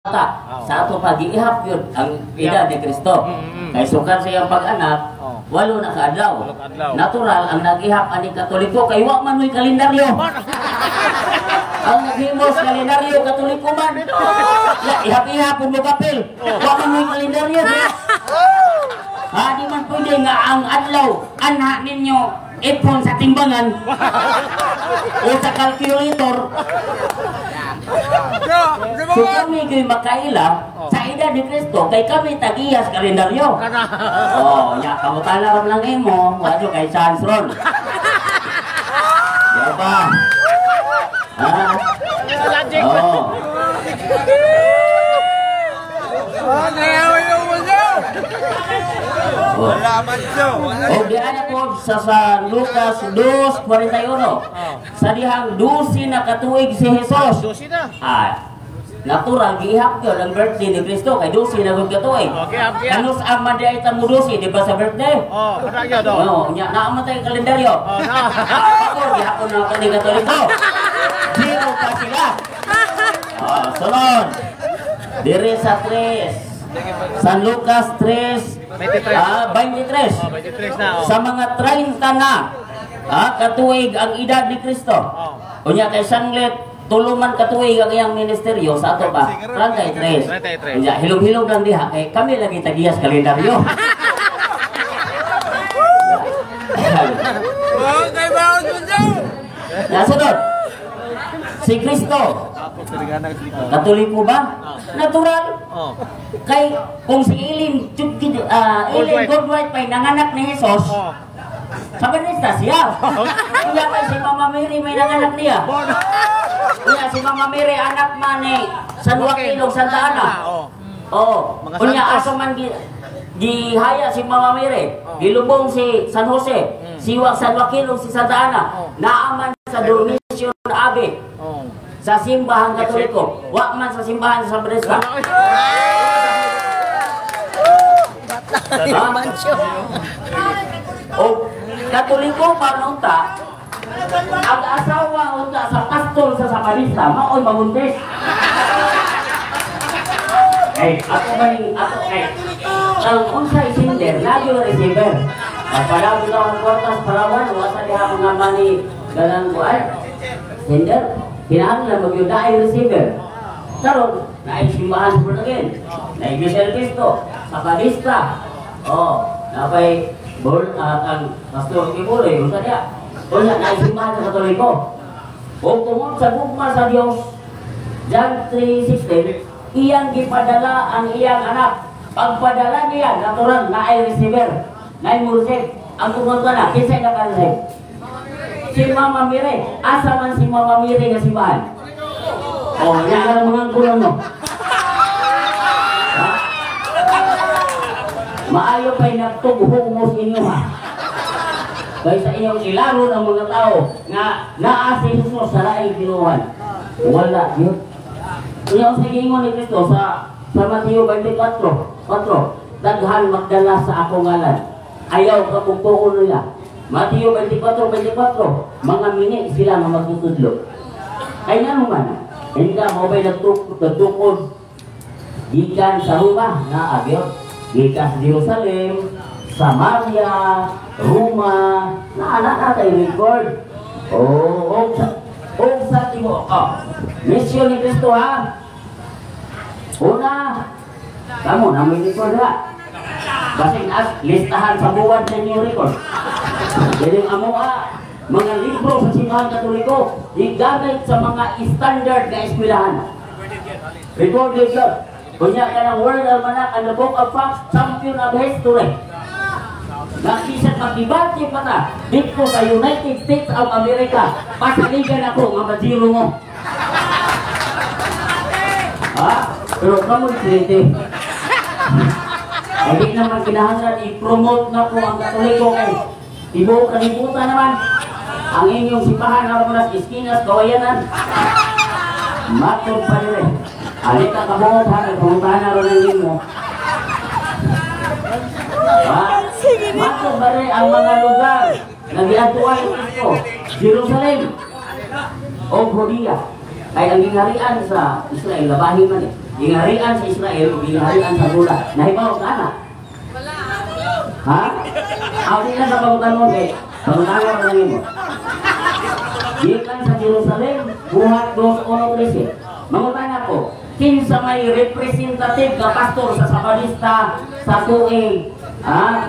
Sa ato pag-iihap yun ang edad ni Kristo. Kay sukad sa iyang pag-anak, 8 na kaadlaw. 8 ka adlaw. Natural, ang nag-ihap ani Katoliko kay wa man mo'y kalendaryo. Ang naghimos kalendaryo Katoliko man. Ya, ihap-ihap mo papel. Wa man mo'y kalendaryo. Ha, di man pwede nga ang adlaw anha ninyo ipon sa timbangan o sa calculator. So kami kay makaila sa edad ni Kristo kay kami tagiyas kalendaryo. Oh, nya pangutana ron lang imo, wa kay chance ron. Di ba? Ha? Logic. Oh. Oh. O di ana po sa Lucas 2:41. Sa dihang 12 na katuig si Jesus. 12 na. Ah, natural gihap yun ang birthday ni Kristo kay 12 na gud katuig. Okay. Kanus ang man di ay tamo 12 di ba sa birthday? Oh, kada gyud oh. Oo, nya naa man tayo kalendaryo. Oh, na. Ako gihapon na kani Katoliko. Zero pa sila. Ah, sunod. Dire sa 3. San Lucas 3 23. Ah, 23. Oh, 23 na oh. Sa mga 30 na katuig ang edad ni Kristo. Oh. Unya kay sanglit 3 man katuig ang iyang ministeryo sa ato pa 33. 33. Unya hilom-hilom lang diha kay kami lagi tagiyas kalendaryo. Nasunod. Si Kristo, Katoliko ba? Natural. Oh. Kay kung si Eileen Eileen Goldwhite. Goldwhite pa'y nanganak ni Jesus, Oh. sa Banista siya. Unya kay si Mama Mary may nanganak niya. Unya si Mama Mary anak man ni San Joaquin ug Santa Ana. Oh. Oo. Mga Unya santos. asa man gihaya si Mama Mary, Oh. gilubong si San Jose, siwak San Joaquin ug si Santa Ana. Oh. Naaman sa Dormition Abbey Oh. sa simbahan Katoliko. Wa man sa simbahan sa Banista. O Katoliko pa unta ang asawa unta sa pastor sa Samarista maoy mabuntis. Eh, ako ba yung ako eh ang unsa sender lagi receiver. Pagpalabo daw ang kwartas Palawan, wa sa diha mga money galang kuan. Sender, kinahanglan magyud ay receiver. Karon, naay simbahan sa born again. Naay Iglesia ni Cristo, sa Padista. Oh, napay born ang Pastor Kibuloy, unsa diha? Unya naay simbahan sa Katoliko. O tungod sa gugma sa Dios, John 3:16, iyang gipadala ang iyang anak. Pagpadala niya, natural, naay receiver, naay mo-receive. Ang tungod na, kinsay naka-receive? Si Mama Mary. Asa man si Mama Mary nga simbahan? Oh, yan ang mga kulang no. Ha? Maayo pa'y nagtughong mo sa inyo ha. Kaysa inyong ilaron ang mga tao nga naa si Jesus sa laing tinuhan. Wala yun. Unya sa giingon ni Kristo sa Mateo 24:4, daghan magdala sa akong ngalan. Ayaw ka kung tuon nila. Mateo 24:24, mga mini sila nga magtutudlo. Ay nga naman, hindi mo ba'y nagtukod gikan sa Roma na agyo, gikan sa Jerusalem, Samaria, Roma, na anak na tayo record. Oh, og sa tibuok. Oh, mission ni Kristo ha. Una, kamo na may record ha. Basig as listahan sa buwan sa inyong record. Dili ang amoa, mga libro sa simbahan Katoliko gigamit sa mga standard nga eskwelahan. Recorded yun. Kunya ka ng World Almanac and the Book of Facts, Champion of History. Nakisat magdibate pa ta dito sa United States of America. Pasaligan ako nga majiro mo. Ha? Pero kamo creative. Hindi naman kinahanglan i-promote na po ang Katoliko kay tibuok kalibutan naman. Ang inyong simbahan aron nas iskinas kawayanan. Matod pa nila. Ali ka kabuot ha, nagpangutahan na ron ang imo. Ha? Matod ba rin ang mga lugar na giadtuan ni Kristo? Jerusalem o Judea. Kay ang gingharian sa Israel, labahin man eh. Giharian sa Israel ug giharian sa Juda. Nahibaw ka na? Ha? Aw, di lang sa pangutan kay pangutana ko nimo. Gikan sa Jerusalem, Buhat 2:1-13. Mangutana ko, kinsa may representative nga pastor sa Sabadista sa tuig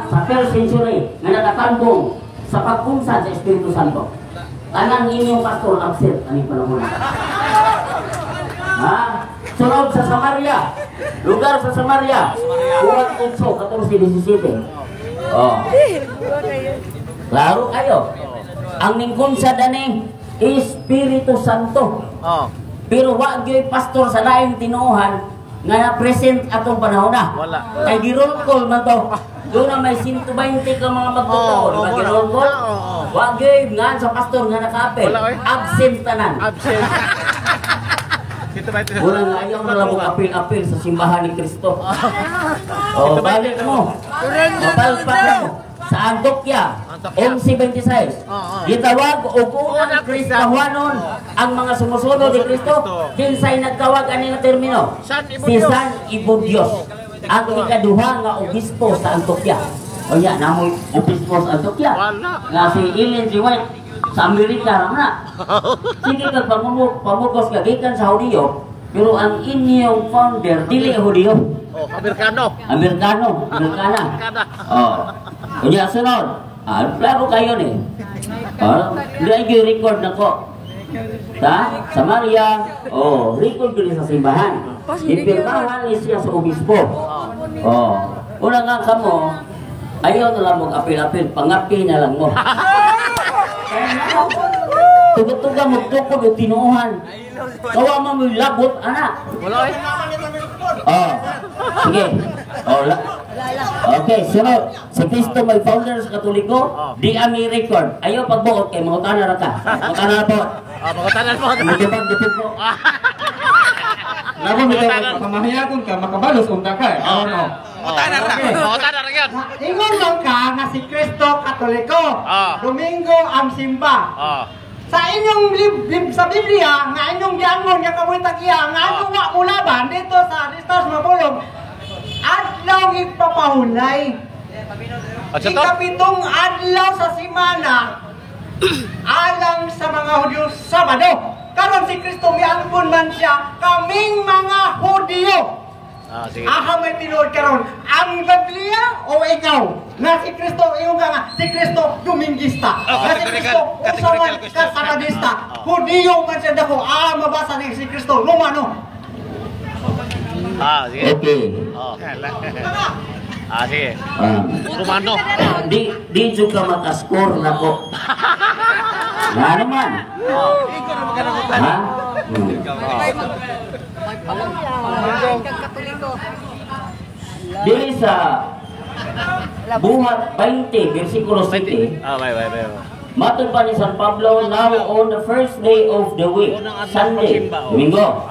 sa first century nga nakatambong sa pagpunsad sa Espiritu Santo? Tanang inyong pastor absent aning panahon. Ha? Sulod sa Samaria. Lugar sa Samaria. Buhat 8:14-17. Oh. Klaro kayo. Ang ningkon sa dani Espiritu Santo. Pero wa gyoy pastor sa laing tinuohan nga na present atong panahon na. Wala. Kay gi-roll call man to. Doon na may 120 ka mga magtotoo, di ba Oo, gi-roll call? Oo. Wa gyoy nga sa pastor nga nakaapel. Wala, oy. Absent tanan. Absent. Dito ba ito? Wala nga ayaw na lang apil-apil sa simbahan ni Kristo. Oh, balik mo. Mapalpak mo. Sa Antokya, Antokya. 11:26. Oo. Gitawag og unang Kristohanon ang mga sumusunod ni Kristo. Kinsay nagtawag ani nga termino? San Ibo Si Dios. San Ibo Dios. Ang ikaduha nga obispo sa Antokya. O ya, namoy obispo sa Antokya. Wala. Nga si Ellen G. White sa Amerika ra na. Sige kag pamugos ka gikan sa Hudiyo, pero ang inyong founder dili Hudiyo. Oh, Amerikano. Amerikano, Amerikana. Amerikana. Oh. Unya sunod. Ah, klaro kayo ni. Oh, di ay record na ko. Sa Samaria, oh, record ko sa simbahan. Ipirmahan ni siya sa obispo. Oh. Una nga kamo, ayaw na lang mag-apil-apil, pangapi na lang mo. Tuga-tuga mo tukod o tinuohan. Kawa mo mo'y labot, anak. Wala eh. Oh. Sige. Oh, la. Okay, sunod. Si Kristo may founder sa Katoliko, di ang i-record. Ayaw pagbuot kay mangutana ra ka. Mangutana ra po. Ah, mangutanan po. Mutubag gipid ko. Labo mi pamahayagon ka makabalos unta ka. Oh, no. Mangutanan ra. Mangutanan ra gyud. Ingon lang ka nga si Kristo Katoliko. Domingo ang simba. Sa inyong lib, lib, sa Biblia nga inyong giangon nga kamoy tagiya nga ano nga mulaban dito sa dito sa mabulong adlaw ipapahulay. At sa to? Ikapitong adlaw sa simana alang sa mga Hudyo, Sabado. Karon si Kristo miangkon man siya kaming mga Hudyo. Ah, sige. Aha may tinuod karon, ang Biblia o ikaw? Nga si Kristo ingon ka nga si Kristo Domingista. Oh, Nga si Kristo categorical usa man question. ka Sabadista. Hudiyo man siya dako. Ah, mabasa ni si Kristo Romano. Ah, sige. Okay. Oh. Ah, sige. Romano. Di jud ka makaskor na ko. Nga naman. Ha? Dili sa Buhat 20, versikulo 7. Ah, bay, bay, bay. Matod pa ni San Pablo, now on the first day of the week, Sunday, Domingo,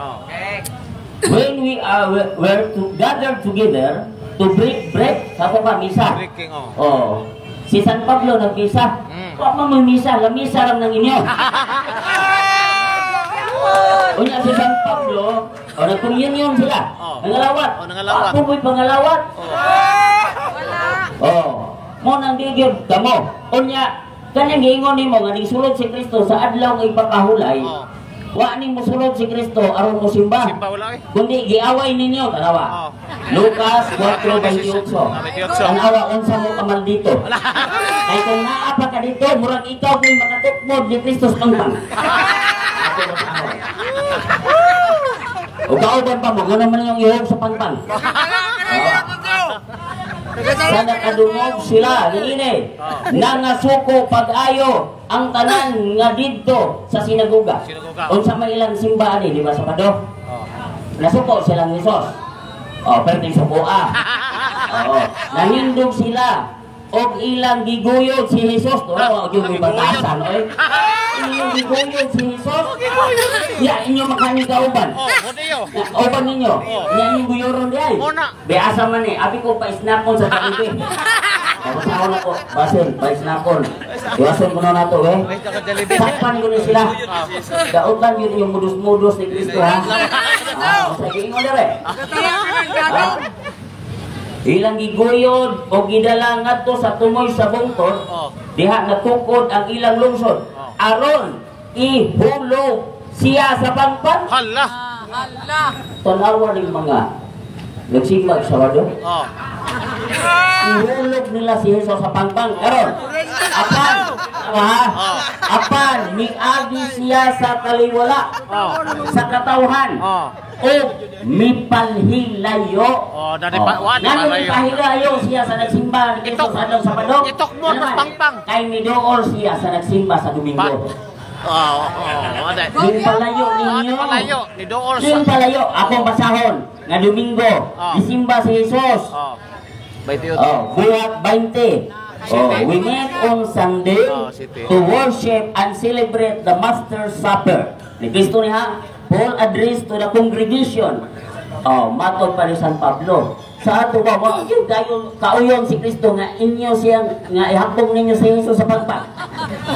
when we are were to gather together to break bread, sa pa misa. Breaking, oh. Oh. Si San Pablo nagmisa. Wa man mo'y misa, lamisa lang ng inyo. Unya si San Pablo, o nagcommunion sila. Oh. Nangalawat. Oh, nangalawat. Wa mo'y pangalawat. Oh. Mo nang digyod kamo. Unya kanang giingon nimo nga ningsulod si Kristo sa adlaw nga ipakahulay. Oh. Wa ning mosulod si Kristo aron mosimba. Simba wala eh. Kundi giaway ninyo, tanawa. Oh. Lucas 4:28. 28. Tanawa unsa mo ka maldito. Kay kung naa pa ka dito, murag ikaw ko'y makatukmod ni Kristo sa pangpang. O kauban pa mo, gano'n man yung ihog sa pangpang. Sa nakadungog sila, niini, nangasuko pag-ayo ang tanan nga didto sa sinagoga. Sinagoga. Unsa may ilang simbahan ni, di ba sa Sabado? Oh. Nasuko silang Hesus. Oh, pero ting suko ah. Oo. Nahindog sila og ilang giguyod si Hesus. Wala wa gyud may batasan oy. Ilang giguyod si Hesus. Ya inyo makaning kauban. Oh, Hudiyo. Kauban ninyo. Ya inyong guyuron di ay. Muna. Be asa man ni, abi ko paisnakon sa Jollibee. Tapos ako na ko, basin, paisnakon. Iwason ko na nato eh. Ay, sa Jollibee. Sakpan ko ni sila. Dautan yun yung mudus-mudus ni Kristo ha. Sa giingon dire. Ilang giguyod o gidala ngadto sa tumoy sa bungtod, diha natukod ang ilang lungsod. Aron ihulog siya sa pangpang. Hala. Tanawa ning mga nagsimbag Sabado. Ihulog nila si Jesus sa pangpang. Karon, apan, apan miagi siya sa kaliwala, sa katawhan, o mipalhilayo. Ngano mipalhilayo siya sa nagsimba ni Kristo sa adlaw Sabado? Itok mo sa pangpang. Kay miduol siya sa nagsimba sa Domingo. Mipalayo ninyo. Mipalayo. Akong basahon nga Domingo gisimba si Jesus. Buhat 20. We met on Sunday to worship and celebrate the Master's Supper. Ni Kristo niya, Paul addressed to the congregation. Matod pa ni San Pablo. Sa ato ba, wa gyud dayon kauyon si Kristo nga inyo siyang nga ihakbong ninyo si Jesus sa pagpag.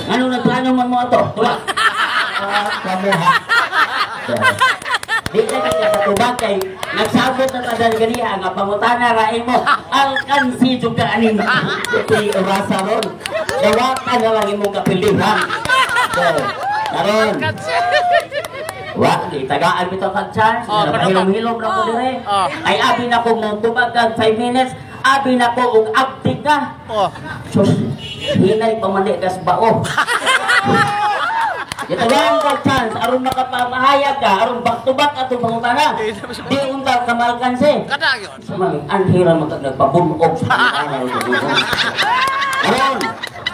Ngano nagplano man mo ato? Tuwa. Kamuha. Di na kaya katubag kay nagsabot na tagal ganiha nga pangutana ra imo alkansi jud ka aning ti orasa ron. Dawatan na lang imong kapilihan. Karon. Wa, di tagaan bitaw kag chance. Hilom-hilom na ko dire. Ay abi na ko motubag kag 5 minutes, abi na ko og abtik ka. Sus, hinay pa man di kas bao. Gitagaan kag chance aron makapamahayag ka, aron back to back atong pangutana. Di unta ka malkanse. Sa mga anhira man kag nagpabunog sa pangutana. Aron,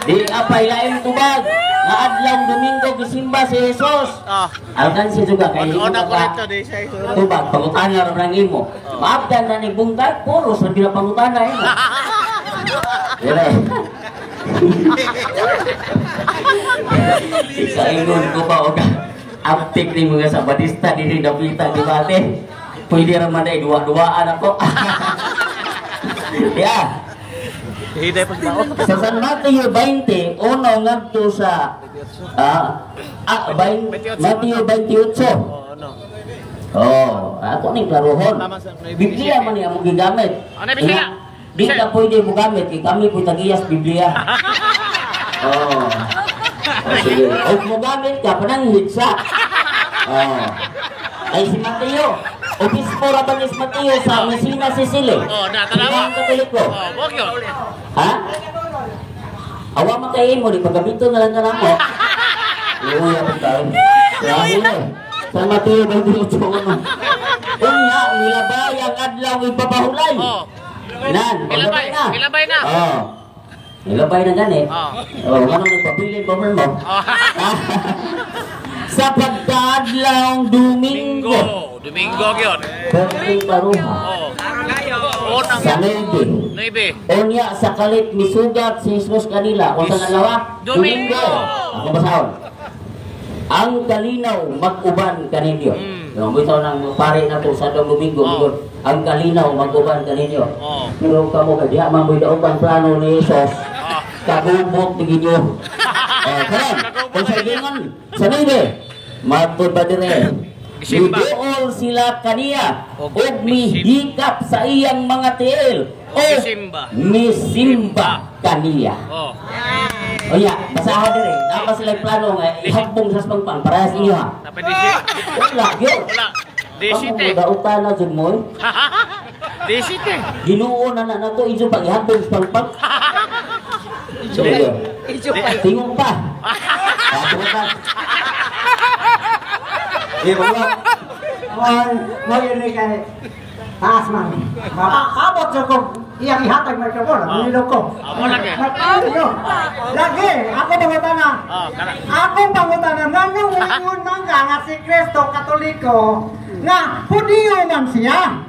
di apay laing tubag. Nga adlaw Domingo gisimba si Jesus. Alkanse juga kay imo ka tubag pangutana ra nang imo. Maabdan na ni bungkag puros ra gina pangutana imo. Dire. Isaingon ko pa og aptik ni mga Sabadista diri dapita di bate. Pwede ra man day duwa-duwaan ako. Ya. Sa San Mateo 20, uno ngadto sa Mateo 28. Oh, ako ning klarohon. Biblia man ni among gigamit. Di ka pwede mo gamit kay kami po'y tagiyas Biblia. Oh. Sige. Og mo gamit ka pananghit sa. Oh. Ay si Mateo. Obispo ra ba ni Mateo sa Messina, Sicily? Oh, na tanawa. Katoliko. Oh, wag yun. Ha? Awa man kay imo di pagamiton na lang kanamo. Uy, ako tayo. Sa Mateo 28. Unya nilabay ang adlaw ipapahulay. Oh. Nan, nilabay na. Nilabay na. Oh. Nilabay na gani. Oh, ngano nagpabilin pa man mo? Sa pagkaadlaw Domingo. Domingo gyud. Perting paruha. Oh. Sa 9. 9. Unya sa kalit misugat si Jesus kanila. Unsa nga adlaw? Domingo. Ako basahon. Ang kalinaw mag-uban kaninyo. No, bitaw nang pare na to sa Domingo. Ang kalinaw mag-uban kaninyo. Pero kamo kay diha man mo'y dauban plano ni Jesus. Kagubot ninyo. Karon, kung sa gingon sa 9, matud ba dire? Miduol sila kaniya ug mihikap sa iyang mga tiil o misimba kaniya. Oya, basahan dire. Napa sila plano nga ihagbong sa pangpang para sa inyo ha. Wala gyud. Wala. Disite. Dautan na jud mo. Disite. Ginoo na na nato inyo pag ihagbong sa pangpang. Sige. Tingog pa. Di ba? Mo yun kay taas man. Makakabot sa ko iyang ihatag microphone, nilok ko. Amo lagi. Lagi, ako pangutana. Ako pangutana nganong moingon man ka nga si Kristo Katoliko nga Hudiyo man siya.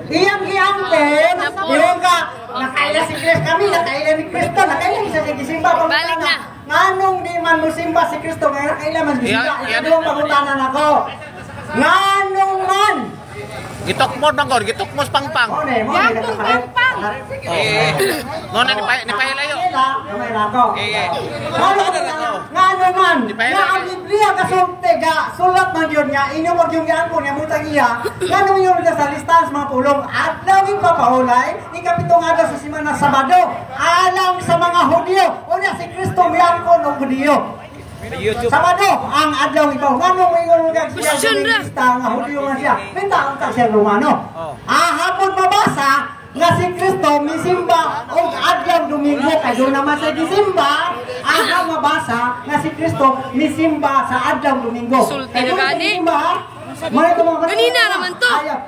Iyang giangkon, iyang ka nakaila si Kristo kami, nakaila ni Kristo, nakaila siya sa gisimba pangutana. Nganong di man mosimba si Kristo nga nakaila man gisimba. Ikaduhang pangutana nako. Nganong man Gitukmod man gud, gitukmos pangpang. Mo ni, mo ni nakapalit. Eh. Mo na ni pahilayo. Gamay ra ko. Eh. Ngano man, Di pa yun. nga ang Biblia kasulti ga sulat man yun nga inyo wag yung giangkon nga butang iya. Ngano yun nga sa listahan sa mga pulong adlaw ipapahulay ikapitong adlaw sa simana Sabado alang sa mga Hudyo. Unya si Kristo miangkon og Hudyo. YouTube. Sabado ang adlaw ipaw. Ngano moingon nga siya Question ra. Dominista nga Hudyo man siya. Minta unta siya Romano. Oh. Ah, hapon mabasa nga si Kristo misimba og adlaw Domingo kay doon naman sa gisimba, aha mabasa nga si Kristo misimba sa adlaw Domingo. Sulti Kay na doon gani. misimba, ha? Mga ito mga Ganina naman to. Ayaw.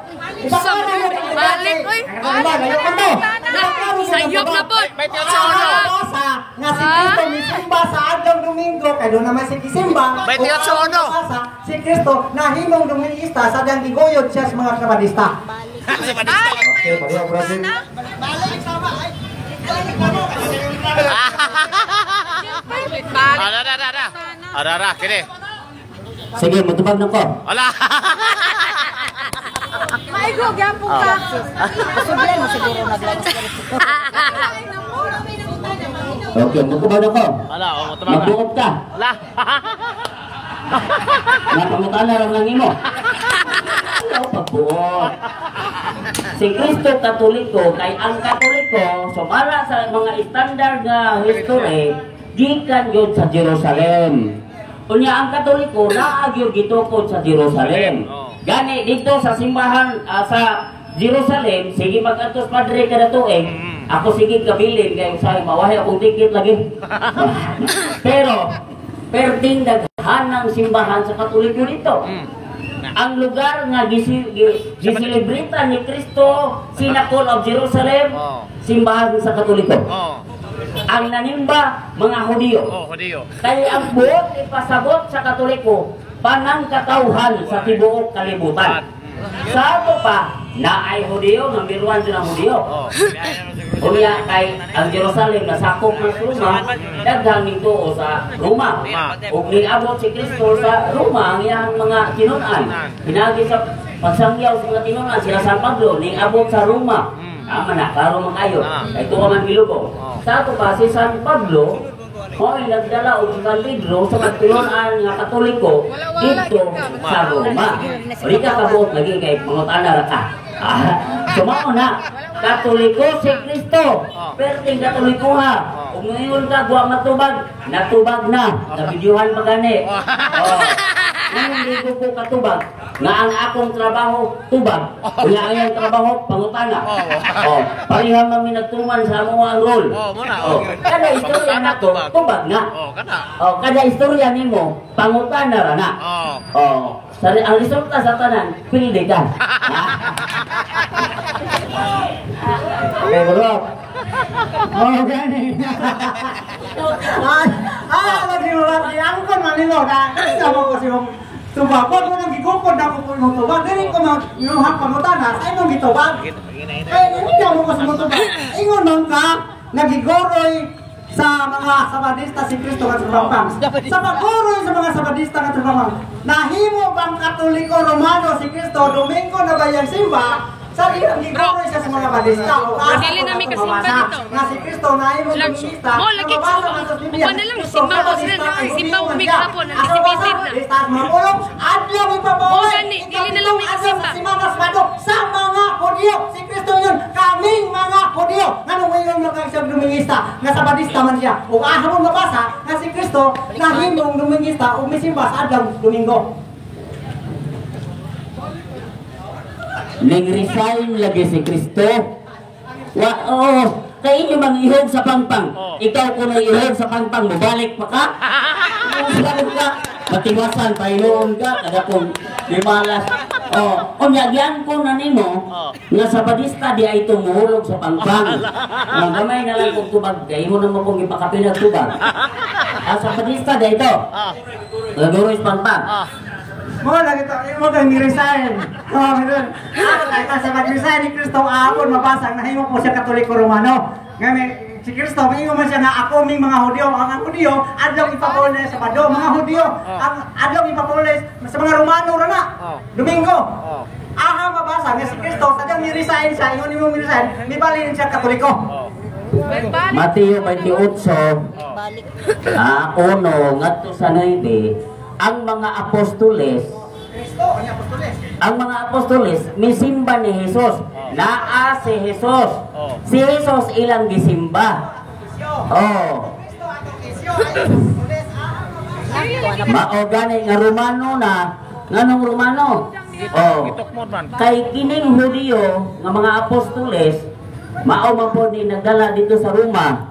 Balik, oy. Na, sayop na po. Mabasa nga si Kristo misimba sa adlaw Domingo kay doon naman si gisimba. 28-1. Mabasa si Kristo nahimong Domingista sa diyang giguyod siya sa mga Sabadista. Okay, pareho Brazil. Ara ra ra ra. Ara ra kini. Sige, mutubag na ko. Ala. Maigo, gyapon ka. Posible mo siguro naglagas. Okay, mutubag na ko. Ala, oh, mutubag na. Magbuot ka. Ala. Napangutana lang lang imo. Ayaw pagbuot. Si Kristo Katoliko, kay ang Katoliko, sumala sa mga standard nga history, gikan yun sa Jerusalem. Unya ang Katoliko, naa gyud gitukod sa Jerusalem. Gani dito sa simbahan sa Jerusalem, sige mag-antos padre kada tuig, ako sige kabilin kay usahay mawahi akong ticket lagi. Pero perting daghan ng simbahan sa Katoliko dito. Ang lugar nga giselebrita ni Kristo, Sinakol of Jerusalem, simbahan sa Katoliko. Ang nanimba, mga Hudiyo. Oh, Hudiyo. Kaya ang buot ipasabot sa Katoliko, panang katawhan sa tibuok kalibutan. Sa ato pa, na ay Hudiyo, nga miruan din ang Hudiyo. Unya kay ang Jerusalem nasakop ng Roma, daghang nituo sa Roma. Ug niabot si Kristo sa Roma ang iyang mga tinun-an. Pinagi sa pagsangyaw sa mga tinun-an sila San Pablo niabot sa Roma. Tama na, klaro man kayo. Kay tuwa man gilubong. Sa ato pa si San Pablo mo'y nagdala og San Pedro sa magtulon-an nga Katoliko dito sa Roma. Di ka kabuot lagi kay mangutana ra ka. Sumao na, Katoliko si Kristo. Perting Katoliko ha. Kung ngayon ka, guwa matubag, natubag na. Nabidyohan pa gani. Oh. Ngayon hindi ko katubag, nga ang akong trabaho, tubag. Nga ang iyang trabaho, pangutana. Oh. Pareha man mi nagtuman sa amo ang role. Oh, mo na. Oh. Kada istorya nako, tubag na. Oh, kana. Oh, kada istorya nimo, pangutana ra na. Oh. Oh, sa ang resulta sa tanan, pildi ka. Okay, bro. Oh, gani. Lagi mo lang angkon man nimo na. Isa mo ko siyong tubag. Wag mo nang gigukod na ko mong tubag. Dili ko mag inuhang pangutana sa imong gitubag. Kaya hindi mo ko sa mong tubag. Ingon man ka nagigoroy sa mga Sabadista si Kristo nga Pangpang. Sa paggoroy sa mga Sabadista nga Pangpang, nahimo bang Katoliko Romano si Kristo Domingo na bayang simba? Sa iyang gigoroy siya sa mga Badista. O asa Dili ko na mi na kasimba mabasa dito. nga si Kristo nahimo Domingista. Mo, lagi mabasa man sa Biblia. Uban na lang, Kristo, simba ko Sabadista, sila. ay Simba Hudiyo man umi siya. kahapon, Ako anticipated basa, na. Listas mga pulong, adlaw ipapaway. O, gani, dili na lang mi Ikapitong adlaw kasimba. sa Simana Sabado sa mga Hudyo. Si Kristo yun, kaming mga Hudyo. Nganong ngayon mo kang siyang Domingista, nga Sabadista man siya. O asa mo mabasa nga si Kristo nahimong Domingista o misimba sa adlaw Domingo. Ning resign lagi si Kristo. Wa oo, kay inyo mang ihog sa pangpang. Ikaw kuno ihog sa pangpang, mobalik pa ka. Mobalik ka. Matiwasan pahiloon ka kada kung limalas. Oh, unya giyan ko na nimo nga sa Sabadista di ay tumuhulog sa pangpang. Oh, gamay na lang kung tubag kay imo na mo kung gipakapil ang tubag. Ah, Sabadista di ito. Naguro is pangpang. Mo lagi to, mo kay ni-resign. Oh, meron. Ako kay sa mag-resign ni Kristo ahon mabasa nahimo po siya Katoliko Romano. Nga may si Kristo maingon man siya nga ako ming mga Hudyo, ang Hudyo adlaw ipapaulis sa Sabado, mga Hudyo ang adlaw ipapaulis sa mga Romano ra na. Domingo. Aha mabasa nga si Kristo sadyang ni-resign siya, ingon nimo ni-resign, mibalhin siya Katoliko. Mateo 28 Balik. 1 ngadto sa 9, ang mga apostoles, Kristo, ang apostoles. Ang mga apostoles misimba ni Jesus. Naa si Jesus. Si Jesus ilang gisimba. Oh. Kristo atong isyo ay apostoles. Aha mabasa. Mao gani nga Romano na, nganong Romano? Oh. Kay kining Hudiyo nga mga apostoles, mao man po ni nagdala dito sa Roma.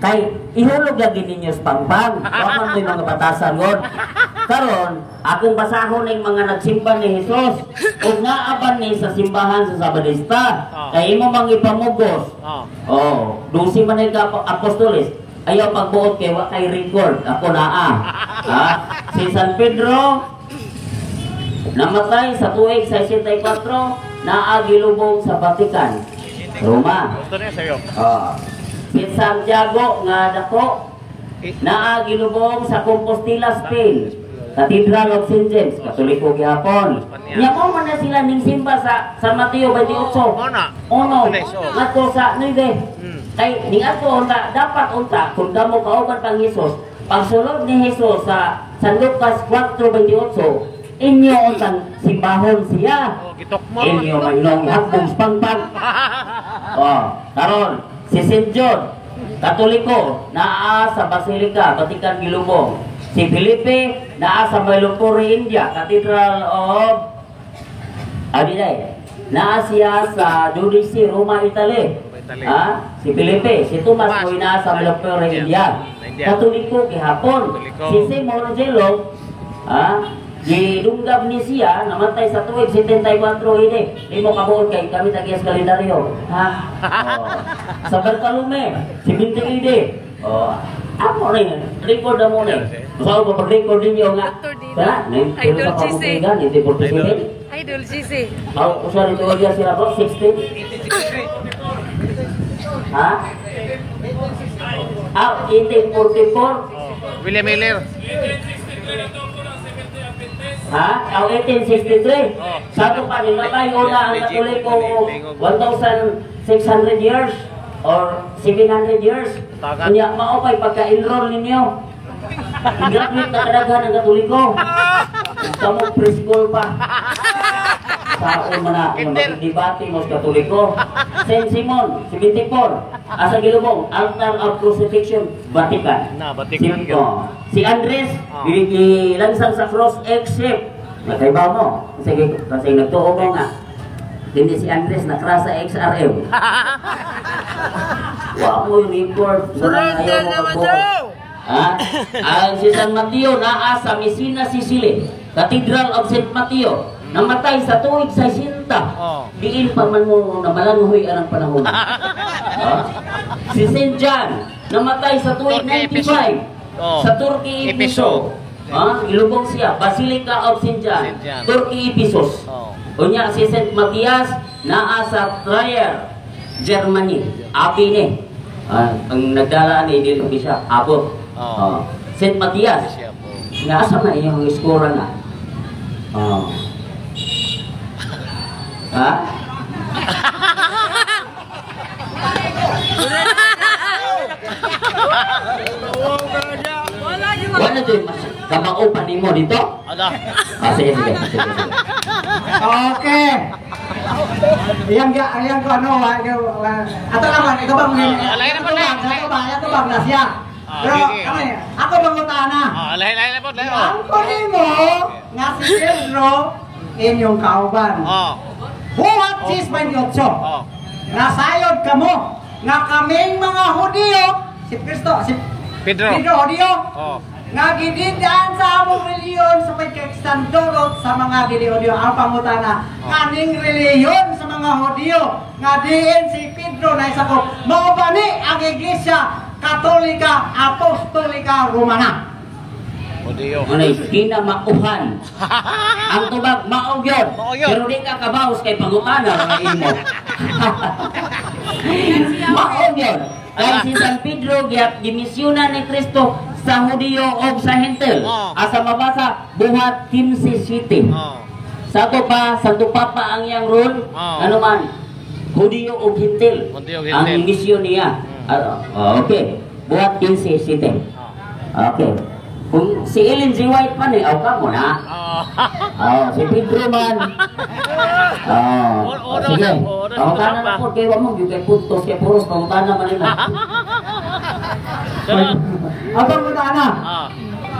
Kay ihulog lagi ninyo sa pangpang. Wa man mo'y mga batasan god. Karon, akong basahon ning mga nagsimba ni Jesus ug naaban ni sa simbahan sa Sabadista. Kay imo mang ipamugos. Oh, 12 man ka apostoles. Ayaw pagbuot kay wa kay record. Ako naa. Ha? Si San Pedro namatay sa tuig 64, naa gilubong sa Vatican, Roma. Oh. Si Santiago nga dako naa gilubong sa Compostela, Spain, Cathedral of St. James, Katoliko gihapon. Nya mo man na sila ning simba sa San Mateo 28. Uno, ngadto sa 9. Kay ning ato unta dapat unta kung damo kauban pang Hesus, pagsulod ni Hesus sa San Lucas 4:28, inyo untang simbahon siya. Inyo mainong hakbong pangpang. Oh, karon si St. John, Katoliko, naa sa Basilica, Vatican gilubong. Si Felipe, naa sa Mailapuri, India, Cathedral of Abilay. Naa siya sa Dodici, Roma, Italy. Ha? Si Felipe, si Tomas mo naa sa Mailapuri, India. Katoliko gihapon. Si Simon Angelo, ha? Gidunggab ni siya, namatay sa tuig 74 ini. Limo kabuot kay kami tagiyas kalendaryo. Ha? Oh. Sa Bartolome, 70 ini. Oh. Amo rin, record na mo rin. So, pag-record ninyo nga. Ha? Idol GC. 1947. Idol GC. Oh, usa rin tuwa sila ko, 16. Ha? Ah, 1844. William Miller. Ha? Ang 1863. Sa ito pa, nilatay una ang Katoliko 1,600 years or 700 years. Kunya, mao pa'y pagka-enroll ninyo. I-graduate na kadaghan ang Katoliko. Kamu preschool pa. Saon man na, mag-debate mo sa Katoliko. Saint Simon, 74. Asa gilubong, Altar of Crucifixion, Vatican. Na, Vatican. Si Andres, gilansang sa cross except. Nakaiba mo. Sige, kasi nagtuo mo nga. Hindi si Andres, nakra sa XRM. Wa mo yung record. Surrender naman daw! Ha? Ang si San Mateo naa sa Messina, Sicily, Cathedral of St. Mateo. Namatay sa tuig 60. Diin pa man mo namalanhoy anang panahon. Ha? Si St. John, namatay sa tuig 95. Sa Turkey, Episo. Ha? Ilubong siya, Basilica of St. John, Turkey, Ephesus. Unya si St. Matthias naa sa Trier, Germany. Abi ni. Ang nagdala ni dili siya abot. St. Matthias. Nga asa man inyong iskura na? Oh. Ha? Wala doy mas kamao pa nimo dito? Ala. Ah, sige, sige. Okay. Yang ko ano, ato naman, ikaw bang ato bang na siya. Pero ako mangutana. Lahi lahi po, lahi. Ang nimo nga si Pedro inyong kauban. Buhat 6:28. Nasayod kamo nga kaming mga Hudiyo, si Kristo, si Pedro. Pedro Hudiyo. Nga gididaan sa among reliyon sa pagkakistandorot sa mga dili-Hudiyo. Ang pangutana, kaning reliyon sa mga Hudiyo nga diin si Pedro na isa ko, mao ba ni ang Iglesia Katolika Apostolika Romana? Hudiyo. Ano, kinamauhan. Ang tubag, mao gyud. Pero di ka kabaos kay pangutana mga imo. Mao gyud. Kay si San Pedro gyap gimisyonan ni Kristo sa Hudiyo o sa Hentil. Asa mabasa buhat 15:7. Sa ato pa, Santo Papa ang iyang role. Oh. Ano man, Hudiyo o Hintil. Hudiyo ug Hintil. Ang misyon niya. Okay. Buhat 15:7. Okay. Kung si Ellen G. White man eh, aw ka mo na. Oh. Oh, si Pedro man. Oh, Ora, sige. ora, Pangutana na po, kay wa mo, yung kay puntos, kay puros, pangutana man nila. Sunod. Ang pangutana. Ah.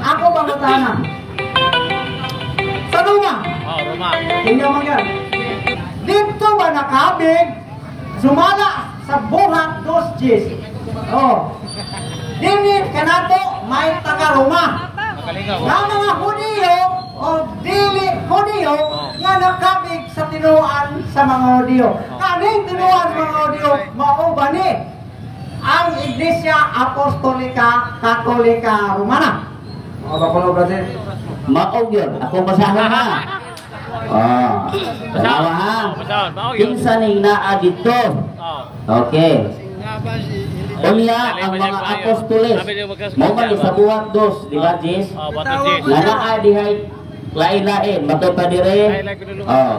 Ako pangutana. Sa Roma, Oh, Roma. tingnan mo yan. Dito ba nakabig sumala sa buhat dos Diyos? Oh. Dini kanato may taga Roma. Makalingaw. Nga mga Hudiyo o dili Hudiyo nga nakabig sa tinuan sa mga Hudiyo. Kaning tinuan sa mga Hudiyo mao ba ni ang Iglesia Apostolika Katolika Romana? Mga bakulo, brother. Maog yun. Ako basahon ha. Oh. Tanawa ha. Basahon, maog yun. Kinsa ning naa dito? Oh. Okay. Unya ang mga apostoles. Mao man sa buhat dos, di ba, Jis? Oh, buhat dos, Jis. Nga naa dihay lain-lain, matod pa dire. Oh.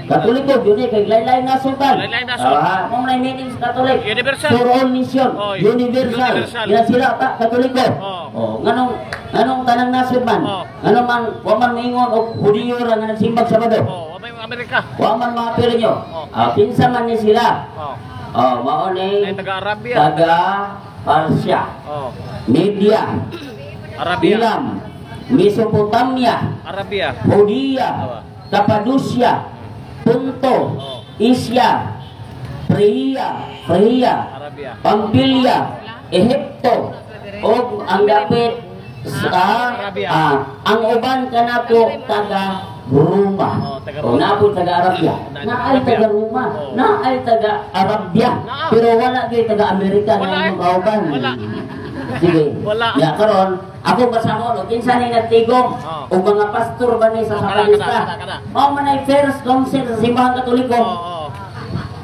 Katoliko gyud eh, kay lain-lain nasod. Lain-lain nasod. Oh, ha. Mao man meaning sa Katolik. Universal. For all nation. Oh, Universal. universal. Ila sila pa Katoliko. Oh. Oh, nganong nganong tanang nasod man? Oh. Nganong man wa man moingon og Hudiyo ra nga nagsimbag Sabado. Oh, may Amerika. Wa man maapil nyo. Oh. Ah, kinsa man ni sila? Oh. Oh, mao ni Ay, taga Arabia. Taga Persia, Oh. Media, Arabia. Ilam, Mesopotamia, Arabia. Judea, Cappadocia, Punto, Oh. Asia, Priya, Priya, Arabia. Pampilia, Ehipto, ug ang dapit sa Arabia. Ang uban kanako taga Roma. Oh, taga O Roma. naa po taga Arabia. Naa Na ay taga Roma. Oh. Na ay taga Arabia. Naa. Pero wala gyud taga Amerika Wala na eh. imong kauban. Wala. Sige. Wala. Ya karon ako basahon og kinsa ni nagtigom Oh. og mga pastor ba ni sa Oh, kada, Sapanista. kada, kada, kada. Mao man ay first council sa Simbahan Katoliko. Oh, oh.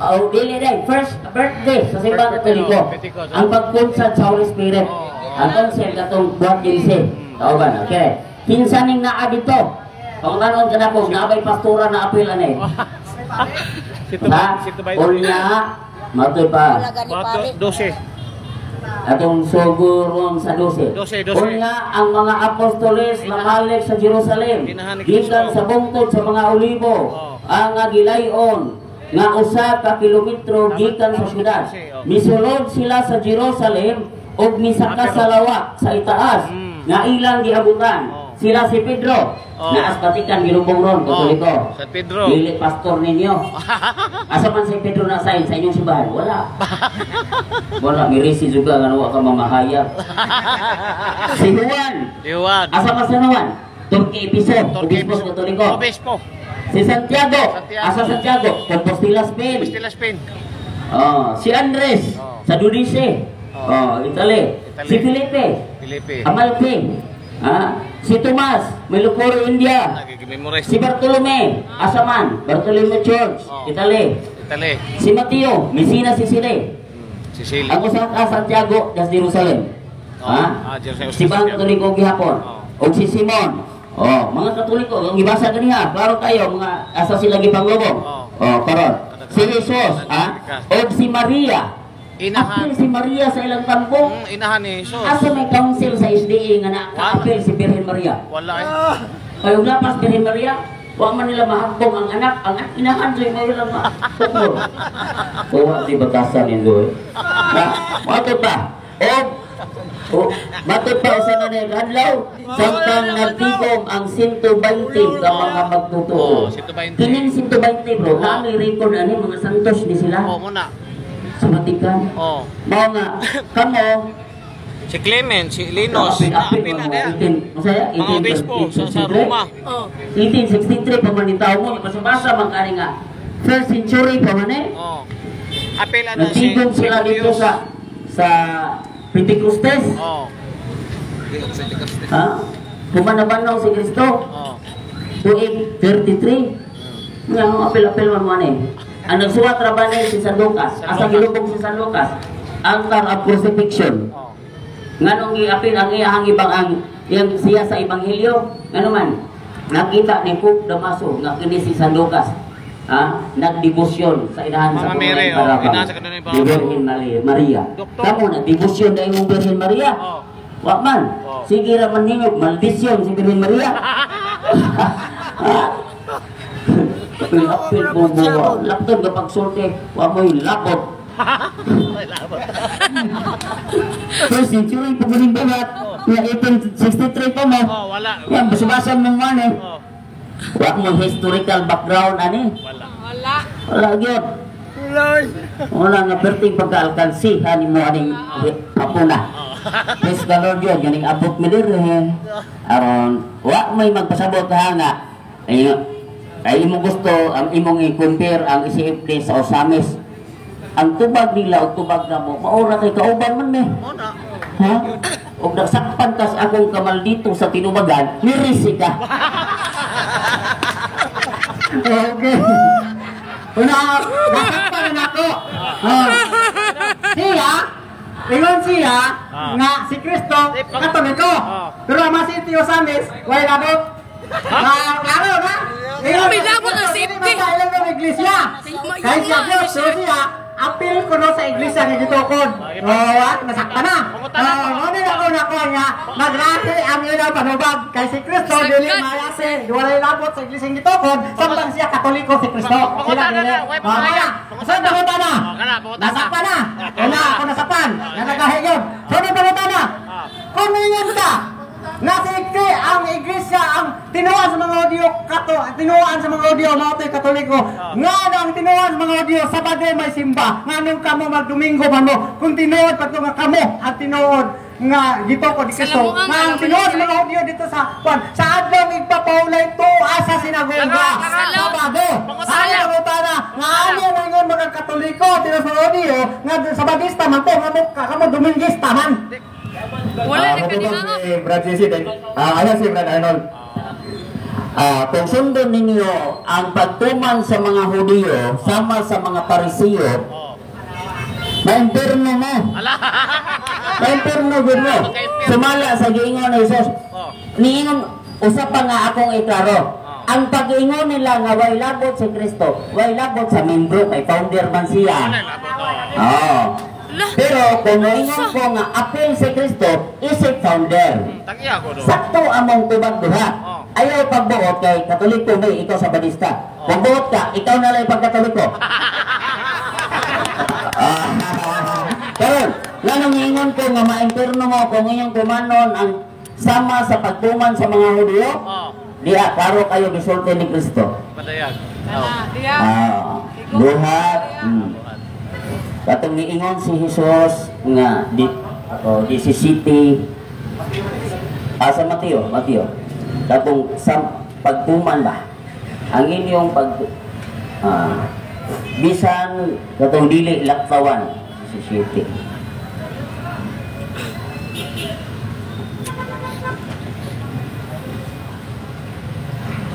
Oh, dili day first birthday sa Simbahan First birthday, Katoliko. oh, Pentecost, oh. Ang pagkunsad sa Holy Spirit. Oh, oh. Ang council katong buhat 15. Tao ba? Okay. Kinsa ning naa dito? Pangutanon ka na po, naabay pastora na apil ani. Sito Ha? ba? Sito ba? Unya, matoy pa. Wala gani Buhat pare. 12. Atong sugurong sa 12. 12, 12. Unya, ang mga apostoles namalik sa Jerusalem. Inahan ni Gikan Kristo. sa bungtod sa mga olibo. Oh. Ang gilayon nga usa ka kilometro gikan sa syudad. Oh. Misulod sila sa Jerusalem ug misaka sa lawak sa itaas nga ilang giabutan. Oh. Sila si Pedro. Oh. Naas Vatican gilubong ron, Katoliko. Oh, San Pedro. Dili pastor ninyo. Asa man si Pedro na sa inyong simbahan? Wala. Wala, mirisi juga nga wa ka mamahayag. Si Juan. Juan. Asa pa si Juan? Turkey Episo, Turkey Obispo Katoliko. Obispo. Si Santiago. Santiago. Asa Santiago? Compostela, Spain. Compostela, Spain. Oh, si Andres Oh. sa Dunice. Oh. Oh, Italy. Italy. Si Felipe, Felipe. Amalfi. Ah, si Tomas, Melukoro, India. Nagigimemorize. Si Bartolome, Asaman, Bartolome Church, Oh. Italy. Italy. Si Mateo, Messina, Sicily. Sicily. Ang usa ka Santiago, das Jerusalem. Oh. Ha? Ah, Jerusalem. Si Bang Katoliko gihapon. Oh. Og si Simon. Oh, mga Katoliko, ang gibasa ganiha, klaro kayo mga asa sila gipanglubong. Oh. Oh, karon. Si Jesus, ha? Og si Maria. Inahan. Apil si Maria sa ilang tambong. Inahan ni Jesus. Asa may council sa SDA nga nakaapil si Birhen Maria? Wala eh. Kay ug lapas Birhen Maria, wa man nila mahagbong ang anak, ang inahan sa imo ilang matukor. Wa di batasan ni Zoe. Ha? Matod pa. Og matod pa usa na ni adlaw samtang nagtigom ang 120 ka mga magtotoo. Oh, 120. Kining 120 bro, naa may record ani mga santos ni sila Oh, muna. sa Vatican. Oh. Mao nga kamo Si Clement, si Linus, Apil, naapil na mga niya. 18, masaya, Mga obispo sa 1863. Roma. Oh. 1863 pa man ni tao mo, basa-basa man kani nga. First century pa man eh. Oh. Apil na si Nagtigom sila dito sa Pentecostes. Oh. Ha? Kumanabanaw si Kristo. Oh. Tuig 33. Nga ang apil-apil man mo eh. Ang nagsuwat ra ba ni si San Lucas? San Asa Lucas. gilubong si San Lucas? Altar of Crucifixion. Oh. Nganong giapil ang iyahang ibang ang iyang siya sa ebanghelyo? Ngano man? Nakita ni Pope Damaso nga kini si San Lucas, ha, nagdebosyon sa inahan sa Mama Mary, Kanunay oh, inahan sa Kanunay Parabang. Ni Parabang. Virgin Maria. Doktor. Kamo nagdebosyon na imong Virgin Maria. Oh. Wa man. Oh. Sige ra man ninyo maldisyon si Virgin Maria. Apil mo mo. Laptop kapag sulti, wa mo'y lapot. First century pa rin buhat. Nga 1863 pa mo. Oh, wala. Yan, basubasan mong man eh. Oh, Wa mo historical background ani. wala. Wala. Wala gyud. Wala nga perting pagkaalkansi hani mo aning hapuna. Praise the Lord yun, ganing abot mi diri. Aron wa may magpasabot ha nga ay, ay imong gusto ang imong i-compare ang CFD sa Osamis. Ang tubag nila o tubag na mo, maura kay kauban man me. Mo na. Ha? Og nasakpan tas akong kamaldito sa tinubagan, nirisi ka. Okay. Una, nasakpan na nako. Oh. Siya, ingon siya nga si Kristo Katoliko. Pero ang si Tio Samis, way labot. Klaro na. Ingon May labot ang safety. Sa ilang ng iglesia. Kahit siya Diyos, pero siya, apil ko no sa iglesia nga gitukod. Oh, at nasaktan na. Oh, mo na ako nako nga nagrahi ang ilang panubag kay si Kristo dili mayase, walay labot sa iglesia nga gitukod, samtang siya Katoliko si Kristo. Pangutana Sila na, dili. way Oh, pangutana. kana. Saan pangutana? Oh, kana, pangutana. Nasakpan na. Wala ako nasakpan. Nagagahi yun. So, may pangutana. Kung ningon ka, nga si ang iglesia ang tinuan sa mga audio kato tinuan sa mga audio mao to'y Katoliko. Nga ano ang tinuan sa mga audio Sabado may simba. Nganong kamo magdomingo man mo kung tinuod pa to nga kamo ang tinuod nga gitukod ni Kristo. Salamuan Nga ang ka tinuod sa mga audio dito sa kwan sa adlaw igpapaulay tuwa sa sinagoga. Sabado. Pangutana. Sa pangutana nga ani ang ingon mga Katoliko tinuod sa audio nga Sabadista man to nga mo kamo Domingista man. Wala na Matubang kanina. si Brad JC. Ayan si Brad Arnold. Kung sundon ninyo ang pagtuman sa mga Hudiyo sama sa mga Parisiyo, maimpirno mo. Ala. Maimpirno gud mo. Sumala sa giingon ni Jesus. Oh. Niingon usa pa nga akong iklaro. Ang pag-ingon nila nga way labot si Kristo, way labot sa membro kay founder man siya. Wala labot. Oh. Oo. Ala. Pero kung moingon ko nga apil si Kristo, isip founder. Tag-iya ko do. Sakto among tubag duha. Oh. Ayaw pagbuot kay Katoliko may ikaw sa Badista. Kung buot ka, ikaw na lang pagkatoliko. Karon, nganong ingon ko nga maimpirno mo kung inyong tumanon ang sama sa pagtuman sa mga Hudiyo? Oh. Diha, klaro kayo gisulti ni Kristo. Padayag. Oh. Diya. Buhat. Katong niingon si Jesus nga di oh, di si city sa Mateo, Mateo. Katong sa pagtuman ba? Ang inyong pag bisan katong dili laktawan si city.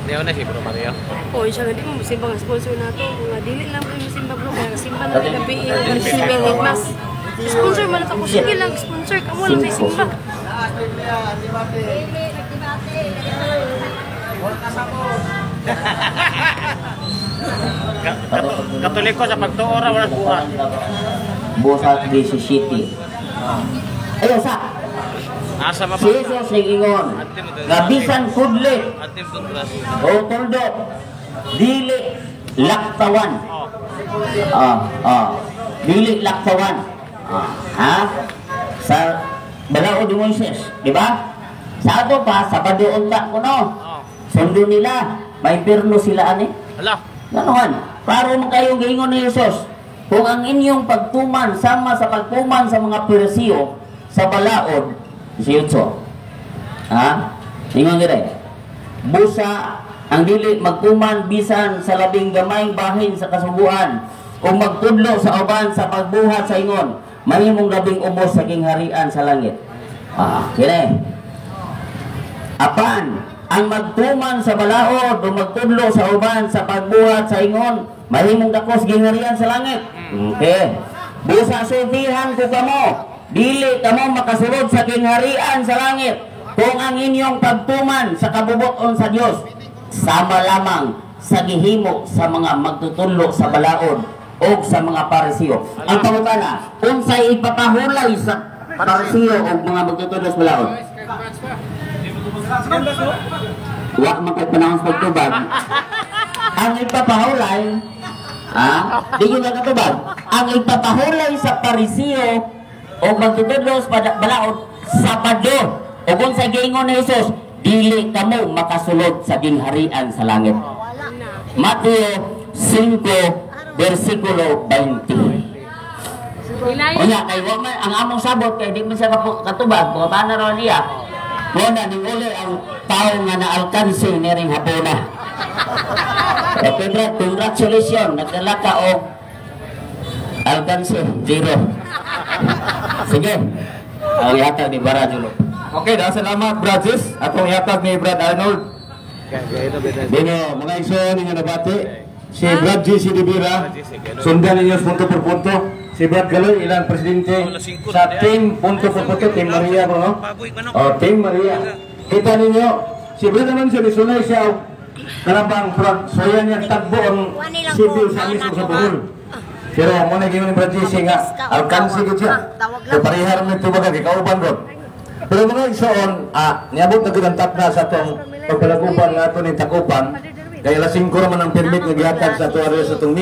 Niyo na si Bro Mario. Oh, siya nga di mo musimba nga sponsor na to. Nga dili lang ko musimba bro kaya simba na nila gabi eh, mas. Sponsor man ako sige lang sponsor kamo lang may simba. Katoliko sa pagtuo ra wala buhat. Buhat di si city. Ayo sa Asa pa si Jesus niingon nga bisan kudlit o tuldo dili laktawan. Oh. Dili laktawan. Ha? Sa balaod ni Moises, di ba? Sa ato pa Sabado unta kuno. Oh. Sundo nila, may pirno sila ani. Hala. Ganon. Klaro man kayo giingon ni Jesus. Kung ang inyong pagtuman sama sa pagtuman sa mga Persiyo sa balaod, 18. Ha? Ingon dire. Busa ang dili magtuman bisan sa labing gamayng bahin sa kasuguan o magtudlo sa uban sa pagbuhat sa ingon, mahimong labing ubos sa gingharian sa langit. Kini. Apan ang magtuman sa balaod o magtudlo sa uban sa pagbuhat sa ingon, mahimong dakos gingharian sa langit. Okay. Busa sultihan ko kamo, dili kamo makasulod sa gingharian sa langit kung ang inyong pagtuman sa kabubuton sa Dios Sama lamang sa gihimo sa mga magtutudlo sa balaod o sa mga Pariseo. Ang pangutana, unsay ipapahulay sa Pariseo o mga magtutudlo sa balaod? Wa man kay panahon sa pagtubag. Ang ipapahulay, di yun nakatubag. Ang ipapahulay sa Pariseo o magtutudlo sa balaod, Sabado. O kung sa giingon ni Jesus, dili kamo makasulod sa gingharian sa langit. Mateo 5 versikulo 20. Unya kay wa man ang among sabot kay di man siya katubag, mga na niya. Mo na ning uli ang tao nga naalkanse niring hapona. Okay bro, congratulations, nagdala ka og alkanse 0. Sige. Ang ihatag ni Bara Julo. Okay, dah salamat Brad Jis. Atong ihatag ni Brad Arnold. Bueno, mga igsoon ninyo nabati. Si Brad G. C. Divira, sundan ninyo punto por punto. Si Brad Galoy, ilang presidente sa team punto por punto, Team Maria bro, no? Oh, Team Maria. Kita ninyo, si Brad naman siya, misunay siya, karabang soya niya tagbo ang sibil sa mismo sa Bohol. Pero mo na gingon ni Brad G. nga, alkansi gid siya. So parehar ni tubaga kay kauban bro. Pero mga igsoon, niabot na gud ang tapna sa atong pagpalagupan nga ato ni Takupan. Kay alas 5 raman ang permit nga gihatag sa ato sa atong